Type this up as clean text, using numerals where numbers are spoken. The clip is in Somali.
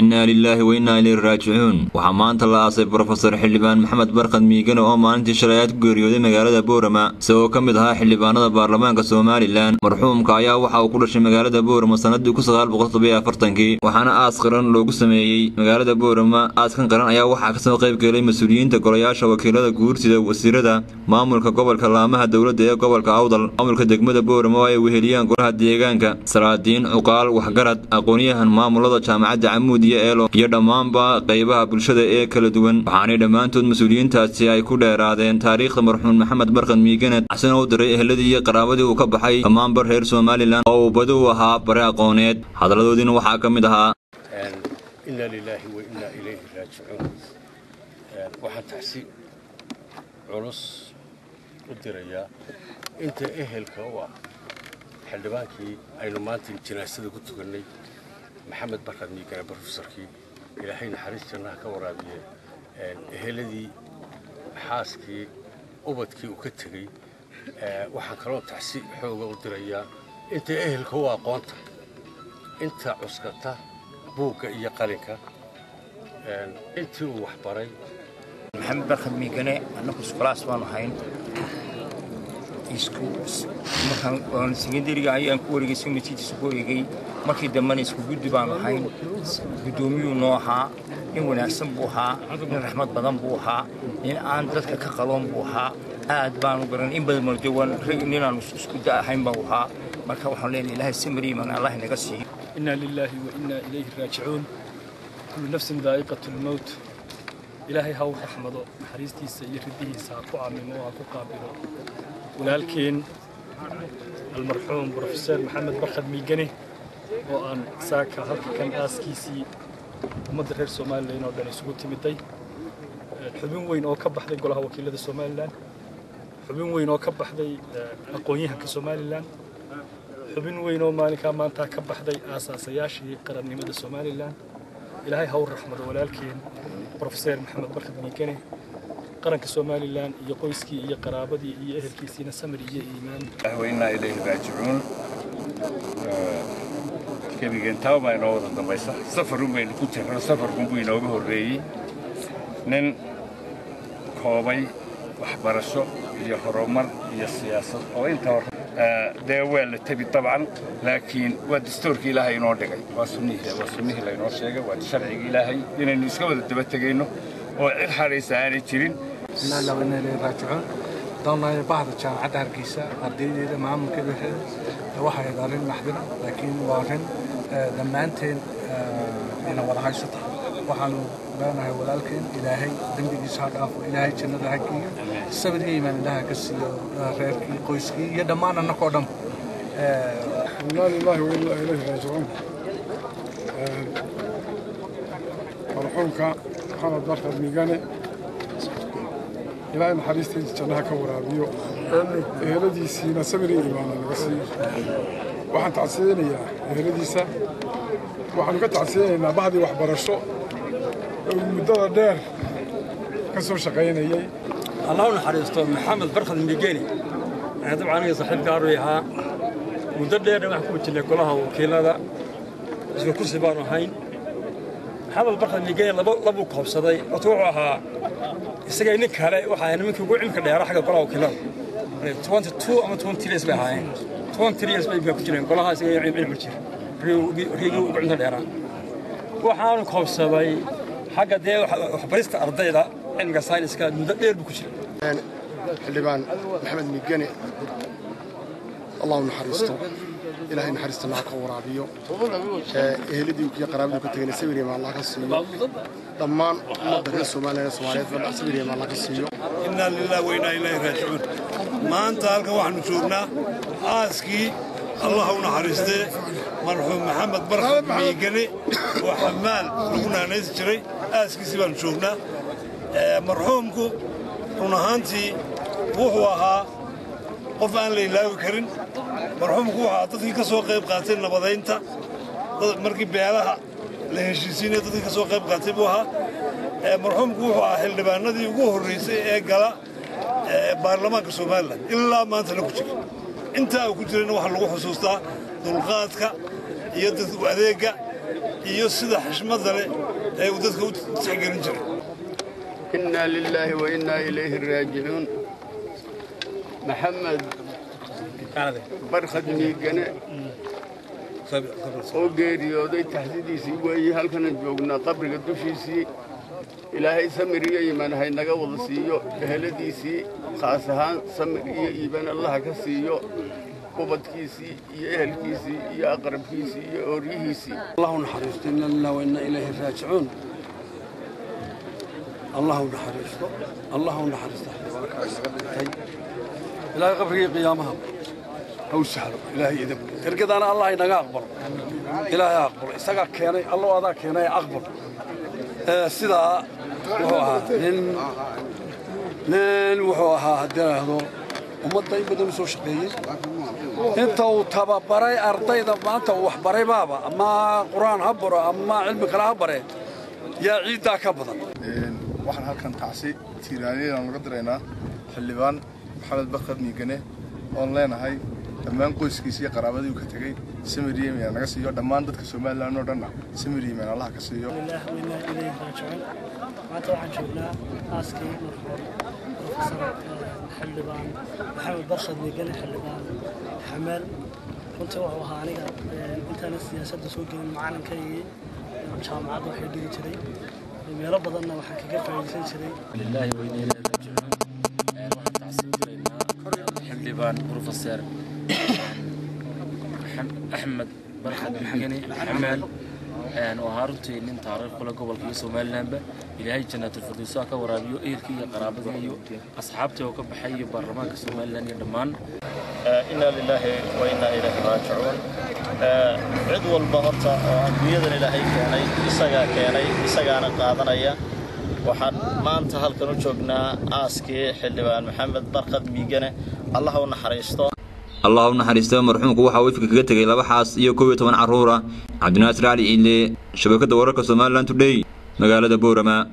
Innaa lilaahi wa innaa ilayhi raajicuun. Waxaa maanta la aasay Brofesor Xildhibaan Maxamed Barkhad Miigane oo maalintii shalay aad ku geeriyooday magaalada Boorama, isagoo ka mid ahaa xildhibaanada baarlamaanka Somalilan. Marxuumka ayaa waxa uu ku dhashay magaalada Boorama sanadii 1947-kii, waxaana aas qaran loogu sameeyey magaalada Boorama. Aaskan qaran ayaa waxaa kasoo qayb galay mas-uuliyiinta golayaasha wakiilada, guurtida, wasiirada, maamulka gobolka, laamaha dowladda ee gobolka Awdal, maamulka degmada Boorama oo ay weheliyaan golaha deegaanka, salaadiin, cuqaal, waxgarad, aqoon-yahan, maamulada jaamacadda Camuud iyo Eelo iyo dhammaanba qaybaha bulshada ee kala duwan. Waxaanay dhammaantood mas-uuliyiintaasi ay ku dheeraadeen taariikhda marxuum Maxamed Barkhad Miigane, axsana u diray eheladii iyo qaraabadii uu ka baxay dhammaanba reer Somalilan oo uu badi u ahaa bare aqooneed. Hadaladoodiina waxaa ka mid ahaa: Inna lilaahi wa inna ilayhi raajicuun. Waxaan tacsi culus u dirayaa inta ehelka u ah xildhibaankii aynu maanta janaasada ku tukannay, Maxamed Barkhad Miigane, brofesorkii. Ilaahay naxariis jannaha ka waraabiye eheladii, xaaskii, ubadkii uu ka tegey. Waxaan kaloo tacsi xooga u dirayaa inta ehelka u aqoonta, inta cuskata buugga iyo qalinka, intii uu waxbaray. Maxamed Barkhad Miigane annagu isku class baanu ahayn. Isku markaan secondary-ga ayaan ku wareegay, sanadkiisa ku wareegay. Markii dambena isku guddi baanu ahayn, guddoomiyuu noo ahaa. Nin wanaagsan buu ahaa, nin raxmad badan buu ahaa, nin aan dadka ka qaloon buu ahaa. Aad baanu garan in badan baan dee waan ninaanu isku da ahayn baan ahaa. Marka waxaan leenahay Ilaahay samir iimaan Allah naga siiyo. إنا لله وإنا إليه راجعون. كل نفس ذائقة الموت. Ilaahay ha u raxmado, naxariistiisa iyo ridihiisa ha ku camimo, ha ku qaabilo walaalkeen almarxuum Brofeser Maxamed Barkhad Miigane oo aan saaka halka kan aaskiisii ummadda reer Somalilan oo dhan isugu timiday. Xubin weyn oo ka baxday golaha wakiilada Somalilan, xubin weyn oo ka baxday aqoon-yahanka Somalilan, xubin weyn oo maalinkaa maanta ka baxday aasaasayaashii qarannimada Somalilan. Ilaahay ha u raxmado walaalkeen Brofeser Maxamed Barkhad Miigane. Qaranka Somalilan iyo qoyskii iyo qaraabadii iyo ehelkiisiina samir iyo iimaan. Wa innaa ilayhi raajicuun. Gebigeen taaba baa inoo wada dambaysa, safarun baynu ku jirno, safarkunbuu inooga horreeyey. Nin koobay waxbarasho iyo horumar iyo siyaasad oo inta hor dee waa la tebi dabcan, laakiin waa dastuurkii Ilaahay inoo dhigay, waa sunnihii, waa sunnihii laynoo sheegay, waa sharcigii Ilaahay inaynu iska wada daba tegayno oo cid hadhaysa aanay jirin. Inna lillahi wa inna ilayhi raajicuun. Haddaan nahay bahda Jaamacadda Hargeysa, ardaydeeda, maamulkeeda, waxay ahayd arrin naxdina, laakiin waa arrin dhammaanteen ina wada haysata. Waxaanu leenahay walaalkeen Ilaahay dembigiisa ha dhaafo, Ilaahay jannada ha geeyo, sabir iyo iimaan Ilaaha ka siiyo reerkii, qoyskii iyo dhammaan annakoo dhan. Inna lillahi wa inna ilayhi raajicuun. Marxuumka Maxamed Barkhad Miigane, Ilaahay naxariistiisa jannaha ka waraabiyo, eheladiisiina sabir iyo iimaana naga siiyo. Waxaan tacsiyeynayaa eheladiisa, waxaanu ka tacsiyeynaynaa bahdii waxbarasho ee uu muddada dheer ka soo shaqaynayey. Allah u naxariisto Maxamed Barkhad Migeni. Dabcan aniga saaxiib gaaru ahaa, muddo dheerna waxaan ku jirnay golaha wakiilada, isku kursi baanu ahayn. Maxamed Barkhad Migeni laba labuu koobsaday. Horta wuxuu ahaa isaga nin kale, waxa ahaa nimankii ugu cimka dheera xagga golaha wakiilada. 22 ama 23 years bay ahaayeen, 23 years bay ku jireen golaha. Isaga cilmi jir riigii ugu cimka dheeraa. Waxaanu koobsaday xagga dee waxbarista ardayda, cilmiga sayniska, muddo dheer buu ku jiray. Xildhibaan Maxamed Miigane, Allah u naxariisto, Ilaahay naxariista naha ka waraabiyo. Eheladii iyo qaraabadii ku tegayna sabir iyo Allah ka siiyo. Dhammaan ummadda reer Soomaaliya, Soomaaliyeed, sabir iyo Allah ka siiyo. Inna lillahi wa inna ilayhi raajicuun. Maanta halkan waxaanu joognaa aaskii, Allah u naxariistee, marxuum Maxamed Barkhad Miigane oo Xamaal lagu naanaysi jiray. Aaskiisii baanu joognaa. Marxuumku run ahaantii wuxuu ahaa qof aan la ilaawi karin. Marxuumku wuxuu ahaa dadkii ka soo qayb qaatay nabadaynta, markii beelaha la heshiisiinaya dadkii ka soo qayb qaatay buu ahaa. Marxuumku wuxuu ahaa xildhibaanadii ugu horraysay ee gala baarlamaanka Somalilan, ilaa maantana ku jira. Intaa uu ku jirayna waxaa lagu xusuustaa dulqaadka iyo dadku adeegga Iyo sida xishmadda leh ee uu dadka u tixgelin jiray. Inna lilaahi wa innaa ilayhi raajicuun. Maxamed Barkhad Miigane oo geeriyooday taxsidiisii weeye. Halkanan joognaa qabriga dushiisii. Ilaahay samir iyo iimaan haynaga wada siiyo. Eheladiisii khaas ahaan samir iyo iimaan Allaha ka siiyo, ubadkiisii iyo ehelkiisii iyo aqrabkiisii iyo ooryihiisii. Allahu naxariisto. Inna lillahi wa inna ilayhi raajicuun. Allahu naxariisto, Allahu naxariisto. Xildhibaankaas dhintay, Ilaahay qabrigii qiyaamaha ha u sahlo. Ilaahay idin ergadaana Allah inaga aqbalo. Ilaahay aqbalo, isagaa keenay. Allo adaa keenay, aqbal. Sidaa wuxuu ahaa nin wuxuu ahaa haddii idhaahdo ummadda in badan u soo shaqeeyey. Inta uu tababaray ardayda maanta uu waxbaray baaba, ama Qur-aan ha baro ama cilmi kale ha bare, yaa ciiddaa ka badan. Waxaan halkan tacsi tiiraaniyadaan laga diraynaa xildhibaan Maxamed Barkhad Miigane, oon leenahay dhammaan qoyskiisa iyo qaraabadii uu ka tegey samir yemen naga siiyo, dhammaan dadka Somaliland oo dhanna samir yemen Allaha ka siiyo. Maanta waxaan joognaa aaskii marxuum Profesor Xildhibaan Maxamed Barkhad Miigane, Xildhibaan Xamaal. Runtii wuxuu ahaa aniga intaana siyaasadda soo gelin macalinkaygii jaamacadda. Waxay dhigi jiray meelo badanna waxaan kaga faa'iidaysan jiray. Lilaahi wa inna ilayhi raajicuun. Waxaan tacsiin diraynaa xildhibaan Professor Axmed Barkhad Miigane Xamaal, oo ahaa runtii nin taariikh kule gobolka iyo Somalilandba. Ilaahay jannaatulfirdowsa ka waraabiyo ehelkii iyo qaraabadii iyo asxaabtii oo ka baxay iyo baarlamaanka Somaliland iyo dhammaan. Inna lilaahi wa inna ilayhi raajicuun. Cid walba horta oo adduunyadan Ilaahay keenay isagaa keenay, isagaana qaadanaya. Waxaan maanta halkan u joognaa aaskii xildhibaan Maxamed Barkhad Miigane. Allah u naxariisto. Allah u naxariista. Marxuumku waxa uu ifka kaga tegay 2 xaas iyo 11 carruur ah. Cabdinaasir Cali Iile, shabakadda wararka Somaliland Today, magaalada Boorama.